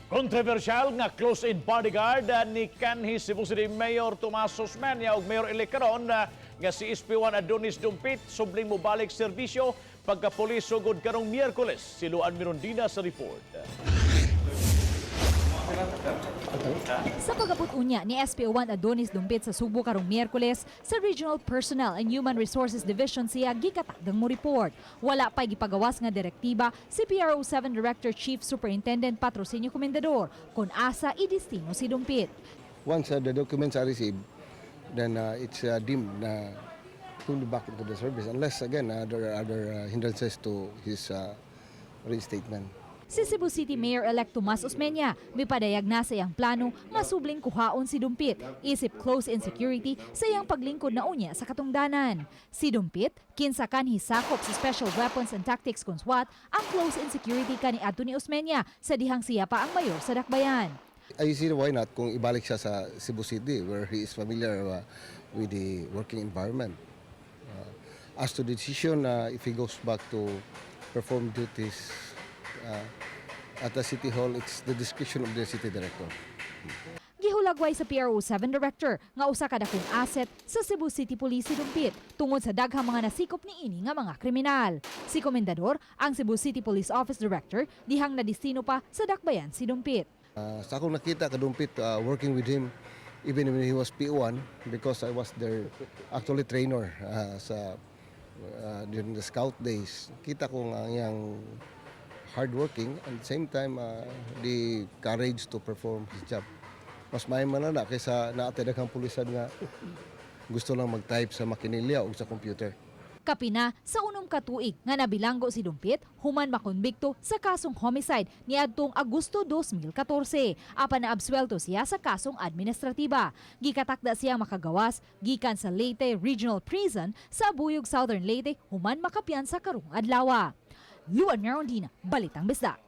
Kontrobersyal nga close-in bodyguard ni kanhi Cebu City Mayor Tomas Osmeña ug Mayor-elect karon nga si SP1 Adonis Dumpit subling mobalik serbisyo pagka-pulis sugod karong Miyerkules. Si Luan Mirondina sa report. Sa pag-abot unya ni SPO1 Adonis Dumpit sa Sugbo karong Miyerkules, sa Regional Personnel and Human Resources Division siya gikatakdang mo report. Wala pa gipagawas nga direktiba si PRO7 Director Chief Superintendent Patrocinio Comendador kung asa idestino si Dumpit. Once the documents are received, then it's deemed na to be back into the service unless, again, there are other hindrances to his reinstatement. Si Cebu City Mayor-elect Tomas Osmeña mipadayag na sa iyang plano masubling kuhaon si Dumpit isip close-in security sa iyang paglingkod na unya sa katungdanan. Si Dumpit, kinsa kanhi sakop sa Special Weapons and Tactics kon SWAT, ang close-in security kaniadto ni Osmeña sa dihang siya pa ang mayor sa Dakbayan. I see why not kung ibalik siya sa Cebu City, where he is familiar with the working environment. As to the decision, if he goes back to perform duties at the City Hall, it's the discretion of the city director. Gihulagway sa PRO7 Director nga usa ka dakong asset sa Cebu City Police si Dumpit tungod sa daghang mga nasikop niini nga mga kriminal. Si Komendador, ang Cebu City Police Office Director, dihang nadestino pa sa Dakbayan si Dumpit. Sa akong nakita kadumpit, working with him even when he was PO1, because I was their actually trainer sa during the scout days. Kita ko nga ang iyang hardworking and at the same time the courage to perform his job. Mas maayo man na kaysa naa tay daghang pulisan nga gusto lang mag-type sa makinilya o sa computer. Kapina sa 6 ka tuig nga nabilanggo si Dumpit human makonbikto sa kasong homicide niadtong Agosto 2014. Apan naabswelto siya sa kasong administratiba. Gikatakda siya makagawas gikan sa Leyte Regional Prison sa Abuyog, Southern Leyte human makapiyansa karong adlaw. Luan Merondina, Balitang Bisdak.